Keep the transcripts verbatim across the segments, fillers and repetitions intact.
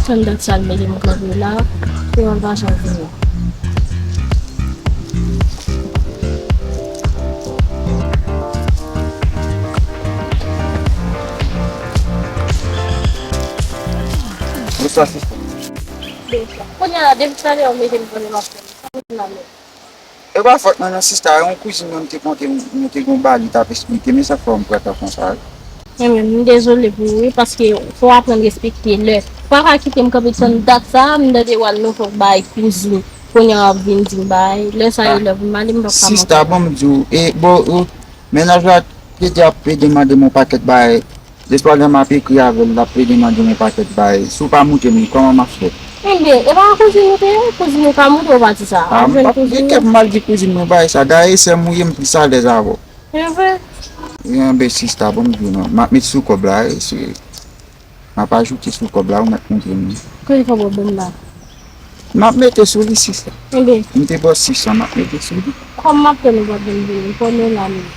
Tann dat sa l mete m kanpe la, pou yon vajan vini. Bonswa, sista. Bonswa. Kounye a la, depi talè ou mete m kanpe m ap tann ou. Sa pou di la menm? E pa fòt mwen non, sista, yon kouzin mwen m te konte m, nou te gen yon bagay li t ap esplike, men sa k fè m pran tan konsa wi. Enben, m dezole pou ou wi, paske fò w aprann respekte lè. Ou pa ka kite m kanpe tann dat sa a, m tande w al non fòk bay kouzin. Kounye a w ap vin di m bay. Lè sa a e lè pou m ale, m p ap ka manke. Sista, bon m di w, e bon, ou, mennaj la te di ap ede mande m yon pakèt bagay. Lespwa lè m ap ekri avè l, l ap plede mande m yon pakèt bagay. Si w pa moute m li, kòman m ap fè? Enben, e pa kouzin ou te ye? Kouzin ou ka moute w pati sa a. A, m p ap gen kè pou m al di kouzin mwen bagay sa. Dayè, e sè m ou ye, m plis alèz avè w. Enben. Enben, sista, bon m di w non. M ap met sou kòb la, e se, m ap ajoute sou kòb la, ou mèt montre m li. Kote kòb ou ban m la? M ap mete sou li, sista. Enben. M te ba w sis san, m ap mete sou li. Kòm m ap tann ou p ap janm vini, kòm ou la menm.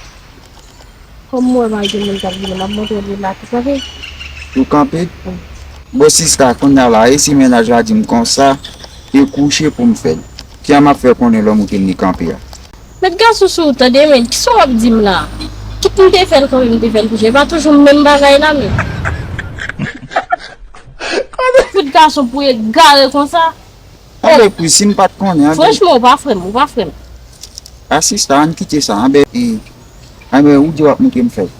Kòm m wè pa gen moun k ap vini, m ap montre w la tou kanpe. Tou kanpe? Wi. Bon, sista, kounye a la, e si mennaj la di m konsa, e kouche pou m fè l. Kijan m ap fè konnen lòm ou te ni kanpe a? Met gason sou ou tande, men, kisa w ap di m la? Kit m te fè l kanpe, m te fè l kouche. E pa toujou menm bagay la, men. Fout gason pou egare konsa. Anben, kouzin, m pa t konnen, anben. Franchman, ou pa frè m, ou pa frè m. A, sista, ann kite sa, anben, e, anben, ou di w ap moute m fè l.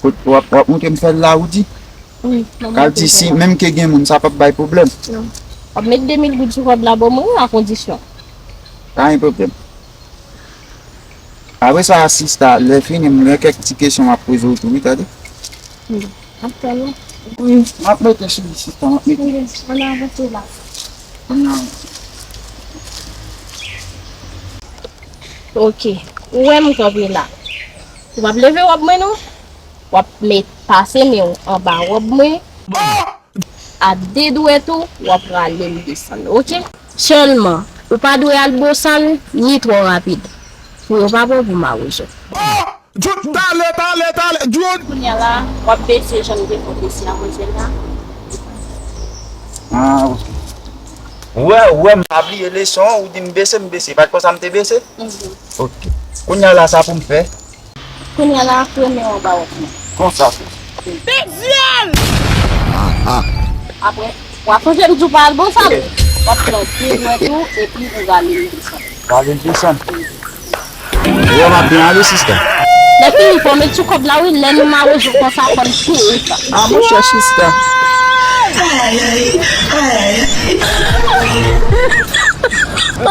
Kot, w ap, w ap moute m fè l la, ou di? Wi, m ap moute w fè l la. Ka di si menm ke gen moun, sa p ap bay pwoblèm? Non. W ap met de mil goud sou kòb la ban mwen, wi, a kondisyon. Pa gen pwoblèm. Apre sa, sista, lè fini, m gen kèk ti kesyon m ap poze w tou, wi, tande. Hmm. M ap tann ou. Wi, m ap mete sou li, sista, m ap mete. Wi, ann avanse la. Ann avanse. Ok. Ou wè m kanpe la. Ou p ap leve wòb mwen, non. W ap met pase men w anba wòb mwen. A de dwèt ou, w ap rale l desann, ok? Sèlman, ou pa dwe al bosan ni twò rapid, pou yo pa pran w pou mawozo. Talè, talè, talè, John! Kounye a la, w ap bese jan m te fè w bese a, mwen fè la. Ah, ok. Ou wè, ou wè, m pa bliye leson an, ou di m bese, m bese. Pa t konsa m te bese? Mhm. Ok. Kounye a la, sa pou m fè? Kounye a la, frennen anba wòb mwen. Konsa tou. Big zyèl! Apre, w ap sonje m di w pa al bosan. Ok. W ap pran de dwèt ou, epi ou rale l desann. Rale l desann. Ou wè m ap byen ale, sista? Lè fini, fò w met sou kòb la, wi. Lè nou mawozo konsa, fò n peye sa. Ah, monchè, sista.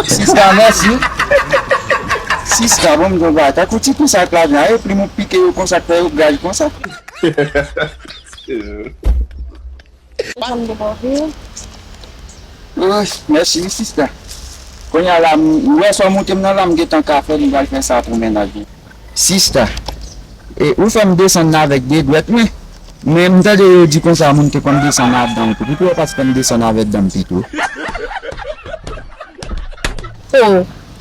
Sista, mèsi. Sista, bon, m di w bagay. Tankou ti kou sa ak lajan, e plim ou pike yo konsa, k fè yo gaj konsa. Janm debòde. Oy, mèsi wi, sista. Kounye a la, m, ou wè sa w montre m nan la, m gentan ka fè l, m pral fè sa pou mennaj mwen. Sista, e, ou fè m desann avèk de dwèt mwen. Men m tande yo di konsa, moun te konn desann adan tou. Poukisa w pa t fè m desann avèk dan m pito? Oh,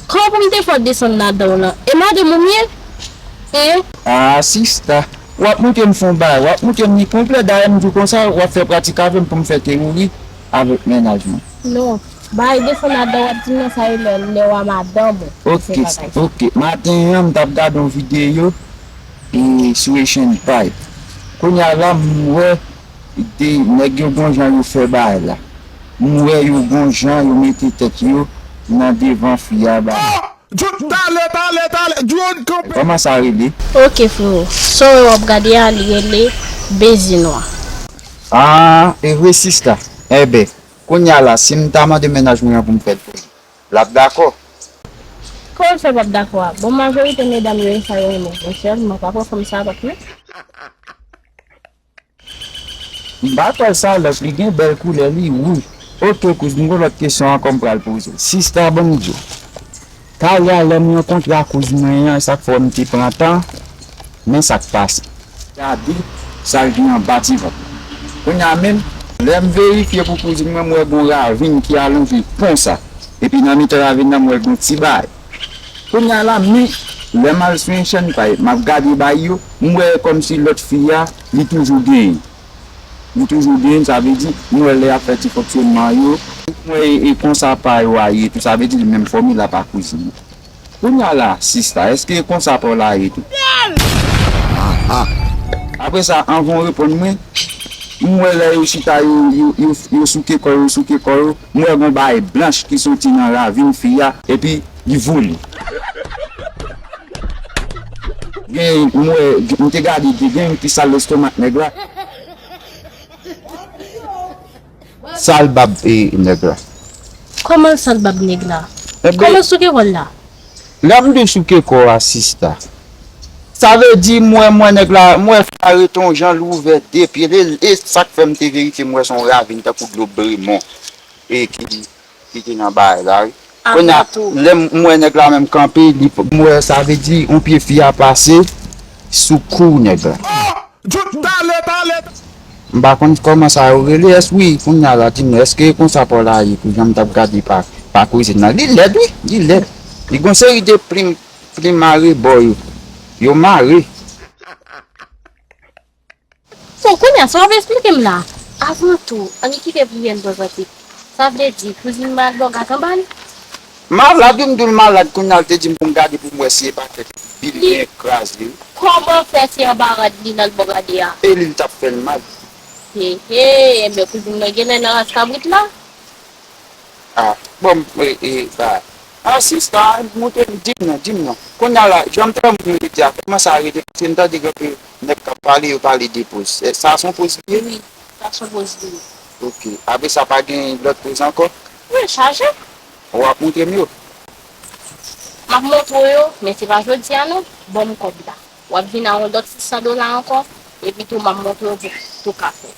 kòman pou m te fè w desann ladan w lan? E madanm ou m ye? Hein? Ah, sista, w ap montre m fon bagay, w ap montre m li konplè. Dayè, m di w konsa, w ap fè pratik avè m pou m fè teyori avèk mennaj mwen. Non, bagay desann ladan w ap di m nan, sa e lè, lè w a madanm ou. Ok, ok. Maten an, m t ap gade yon videyo, e, sou Asian Pie. Kounye a la, m wè de nèg yo gon jan yo fè bagay la. M wè yo gon jan yo mete tèt yo nan devan fi a ba. John, talè, talè, talè, John, kanpe. Kòman sa rele? Ok, frero. Sa w wè w ap gade a, li rele Bezinwa. Ah, e vre, sista. Enben, kounye a la, si m ta mande mennaj mwen an pou m fè l pou li, l ap dakò? Kòman l fè p ap dakò a? Bon, majorite medam yo, e sa yo renmen. Men sèlman, pa pran fanm sa lòt, non. M pa kwè l salòp, li gen bèl koulè, li wouj. Ok, kouz, m gon lòt kesyon ankò m pral poze w. Sista, ban m di w. Talè a, lè m rankontre ak kouz mwen an, e sa k fè m te pran tan, men sa k pase. Gade sa l gen anba ti vant mwen. Kounye a menm, lè m verifye pou kouzin mwen, m wè gon ravin ki alonje konsa. Epi nan mitan ravin nan, m wè gon ti bay. Kounye a la, men, lè m al sou Asian Pie, m ap gade bay yo, m wè kòmsi lòt fi a, li toujou genyen. Li toujou byen, sa vle di, m wè lè y ap fè ti fonksyonman yo. M wè e, e konsa pa yo a ye tou, sa vle di li menm fòmil la pa kouzin. Kounye a la, sista, èske e konsa pa w la ye tou? Apre sa, anvan w reponn mwen, m wè lè yo chita, yo, yo, yo, yo souke kò yo, souke kò yo, m wè gon bagay blanch ki soti nan ravin fi a, epi li vole. Gen, m wè, m te gade, gen, gen yon ti sal lestomak nèg la. Sal bab e nèg la. Kòman sal bab nèg la? Enben, kòman souke kò l la? Lè m di w souke kò a, sista, sa vle di m wè, m wè nèg la, m wè fi a rete yon jan l ouvè de pye l, e sa k fè m te verifye, m wè se yon ravin tankou dlo Bremon e ki, ki te nan bagay la, wi. Kounye a, lè m, m wè nèg la menm kanpe, li, m wè, sa vle di yon pye fi a pase sou kou nèg la. Jout, talè, talè. M pa konn kòman sa yo rele, èske wi, kounye a la, di m, èske e konsa pa w la ye, kou jan m t ap gade pa, pa kouzin nan. Li lèd, wi, li lèd. Li gon seri de plim, plim arebò yo. Yo mare. Bon, kounye a, sa w ap esplike m la? Avan tou, ann kite pou Yèn pran pratik. Sa vle di, kouzin m al bò gad anba l? Malad, wi, m di w l malad, kounye a l te di m pou m gade pou m wè si e pa tèt li l byen kraze, wi. Kòman fè se anba rad li nan l bò gade a? E li l t ap fè l mal. He, he, enben kouzin mwen genlè nan ras kabrit la. Ah, bon, e, e, ba. Ah, sista, montre m, di m non, di m non. Kounye a la, jan m te wè moun yo te di a, kòman sa rele? Paske m tande gen anpil nèg k ap pale, yo pale de poz. E, sa se yon poz li ye? Wi, sa se yon poz li ye. Ok. Apre sa, pa gen lòt poz ankò? Wi, chaje. W ap montre m yo? M ap montre w yo, men se pa jodi a non. Ban m kòb la. W ap vin ak yon lòt sis san dola ankò, epi tou m ap montre w pou, pou w ka fè.